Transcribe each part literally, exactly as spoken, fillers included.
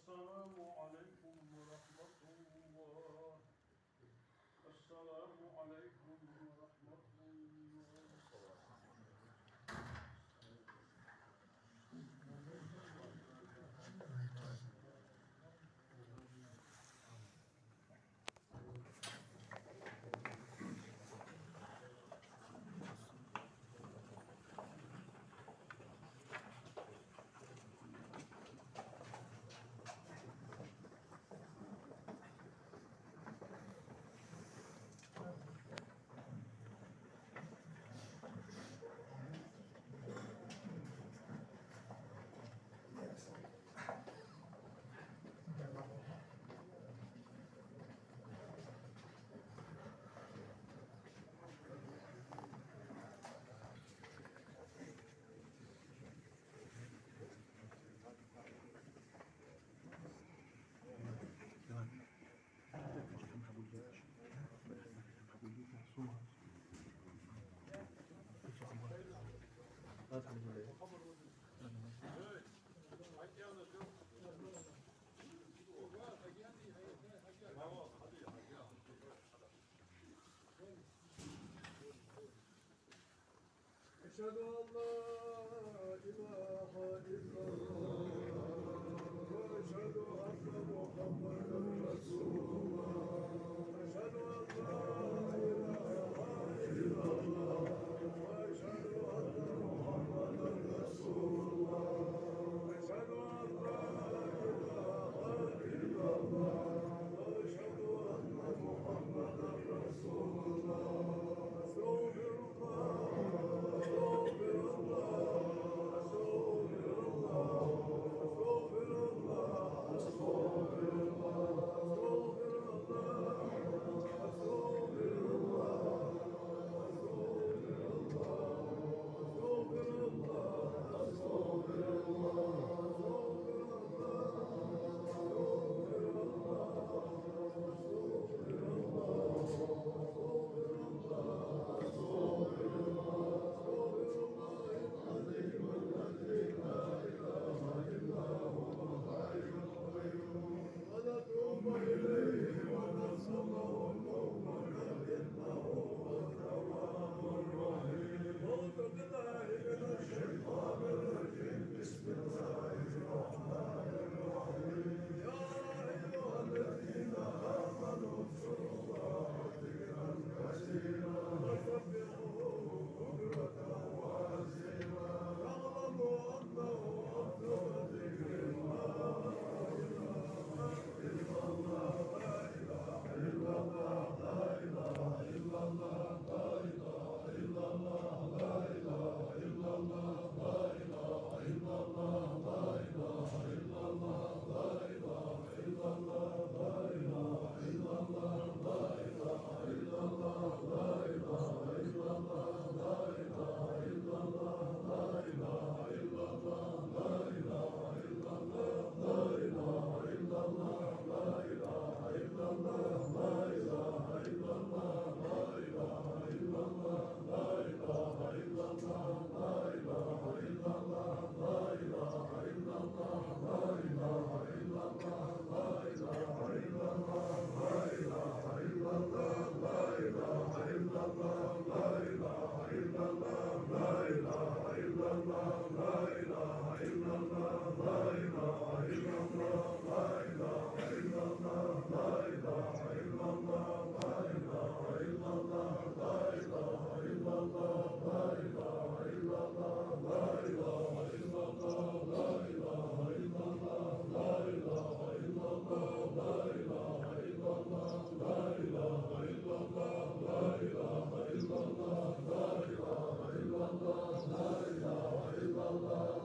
السلام عليكم ورحمة الله. السلام عليكم ورحمة الله. أشهد أن لا إله إلا الله، وأشهد أن محمدا رسول الله. أشهد أن لا إله إلا الله، وأشهد أن محمدا رسول الله. أشهد أن لا إله إلا الله، وأشهد أن محمدا رسول الله. أستغفر الله، أستغفر الله، أستغفر الله، أستغفر الله، أستغفر الله، أستغفر الله. ونتوب إليه ونسأله التوبة إنه هو التواب الرحيم. بسم الله الرحمن الرحيم. يا أيها الذين آمنوا اذكروا الله ذكرا كثيرا وسبحوه بكرة وأصيلا. واعلموا أنه أفضل الذكر ما لا إله إلا الله، لا إله إلا الله، لا إله إلا الله، لا إله إلا الله، لا إله إلا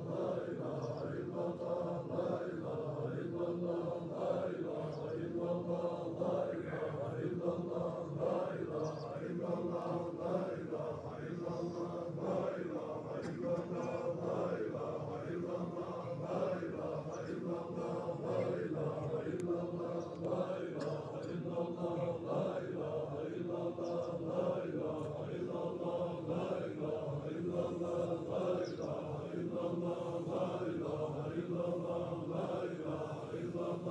الله، لا إله إلا الله.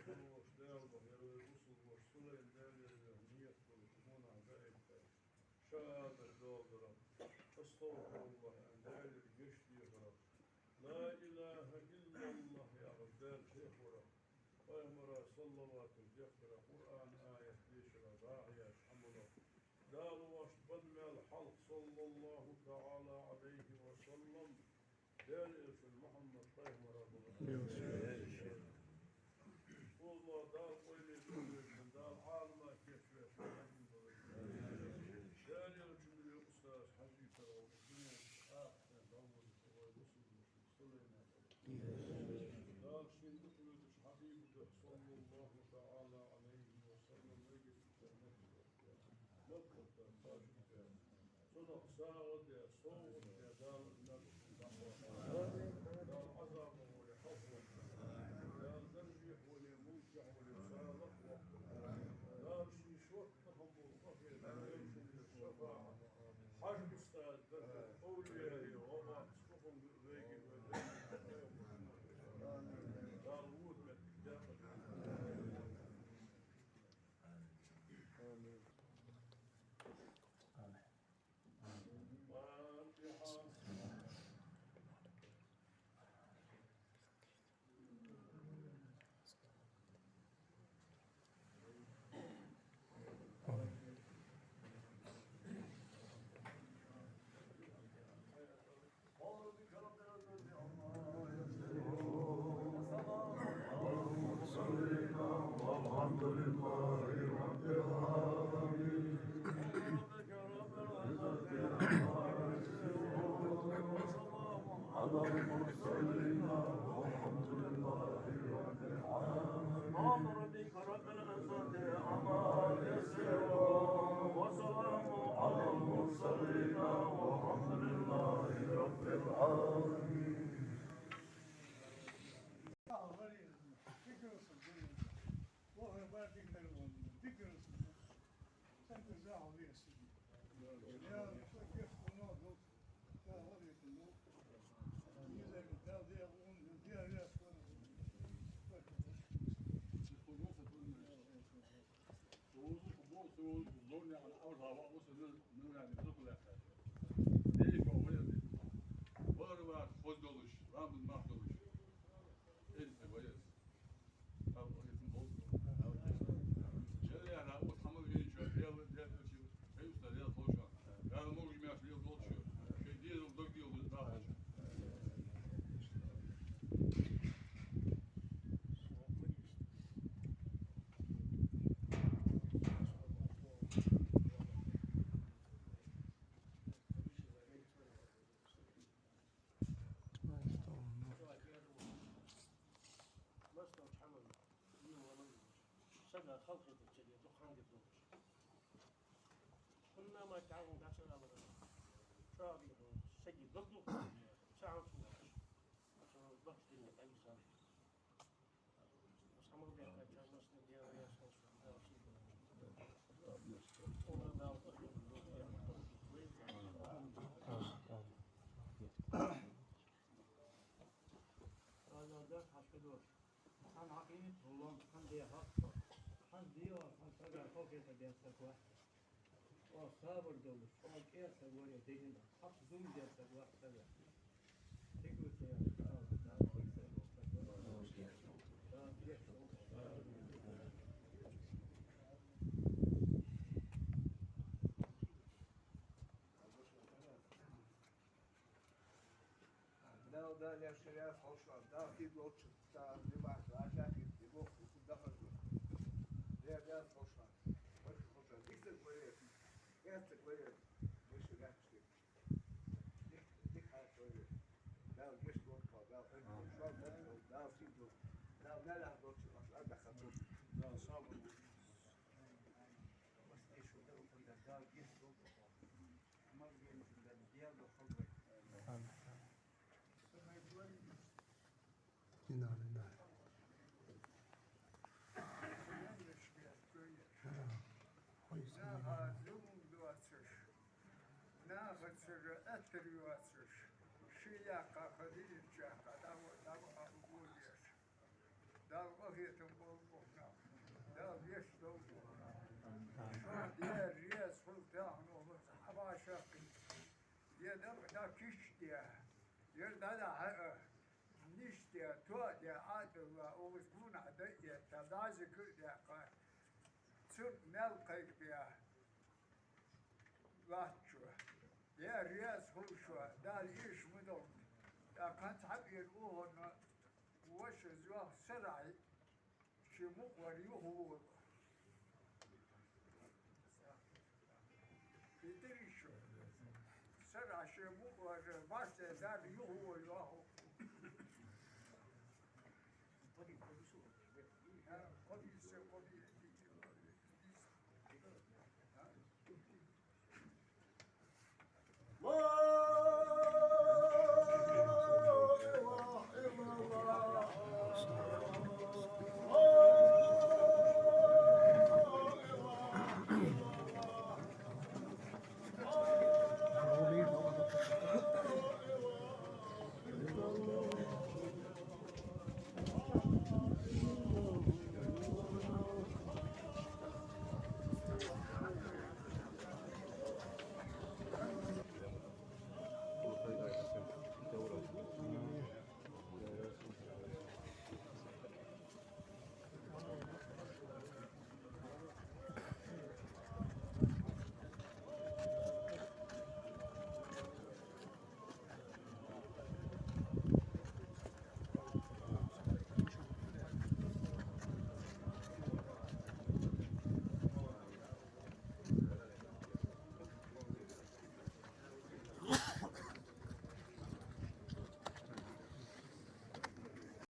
Вож Дала бахьар вай бусалба воша Сулайма Дала вайна ният долаш гонахьа даийта. Шахӏадат доаладарах, астагӏфируллахӏ аьнна, Далла гешт дехарах, ла илахӏа иллаллахӏ яхаш Далла хьехарах, пайхамара саллаваташ дехкарах, Къуръана аят дешарах, дӏахьош хьамалах, Дала воашта бенна мел хьалха, саллаллахӏу таӏала ӏалайхӏи ва саллам, Даьла элчан Мухьаммад пайхамара бала. Оза Дала къайле дувцаш, Дала Ӏалама кечвеш, Даьла элчан ве устаз Хьажий Таргӏал, дуне ахтен Дала вай бусалба Сулайман. Дала шийна дукха везаш Хьабиба духьа, саллаллахӏу таӏала ӏалайхӏи ва саллам, вайга Цунах сагӏа де, совгӏат де, Дала нагахь дахьа. Дала Ӏазабах вале хьалхаваккха. Дала даржех вале, мулкех вале, сагӏа лакхваккха. Дала ший шортта хам болу къахетам, элчанна шафаӏат. Хьажа устаз даржа, овлияи, гӏо бац, хухун вайгин вай. Дала вуд меттиг дакъа. Амин. على المرسلين والحمد لله رب العالمين. سبحان ربك رب العزة عما يصفون، وسلام على المرسلين والحمد لله رب العالمين. Сага халкъе дечча дукха хӀама дергдолаш. ХӀанна ма тӀагӀун дацара бара. ЧӀоагӀа дийхьа, саги дог духьа, цхьа хӀама ца лоацаш. Бахьаш динна тӀагисан. Хьан хьакъийна хӀуллам, хьан дехьа, хьан дийла, хьан сага халкъе ден саг ва. О, сабар долаш, о, кӀера саг варе дегина, хьакъ зулам дер саг ва сага. Дика ва цу яхаш, Дала, Дала, Дала, Дала, Дала, Дала, лаьрхӀа шариат хьалха, Дала хьийга волча, Дала димах, Дала хьийга, димах, хьийга дахар ду. Дала, Дала хьалха, баркал хьалха, дика ца варе, гӀертаг варе, вай шариат шийтта. Дика, дика хьал варе. Дала гешт долда, Дала хьийга, Дала хьийга, Дала хьийга, Дала лаьрхӀа долча, Дала дахар ду. Дала сабар. Дала гешт долда. Наха зулам доацаш, наха цара атар йоацаш, ший яккха хазийча яккха, дӀа-, дӀа-, дӀа-, Дала къахетам болба. Даьла раьза хилва тахан укхаза хьабашахкин. Ер дакъа дӀа кийчде, ер дӀа дӀа хьа а, нийсде, тоаде, Ӏаьдала укхаза гонахьа дӀа а этта, дӀа зикар а даьккха, цунна маьл кхайкабе латтачо. Даьла раьза хилва шоана, Дала эша ма долда. ТӀаккха хӀанз хьабаьнна укханна воша зоах сарахьа ший мукъавар юхавола. Кхийтарий шо? Сарахьа ший мукъавар башха дар юхавола йоах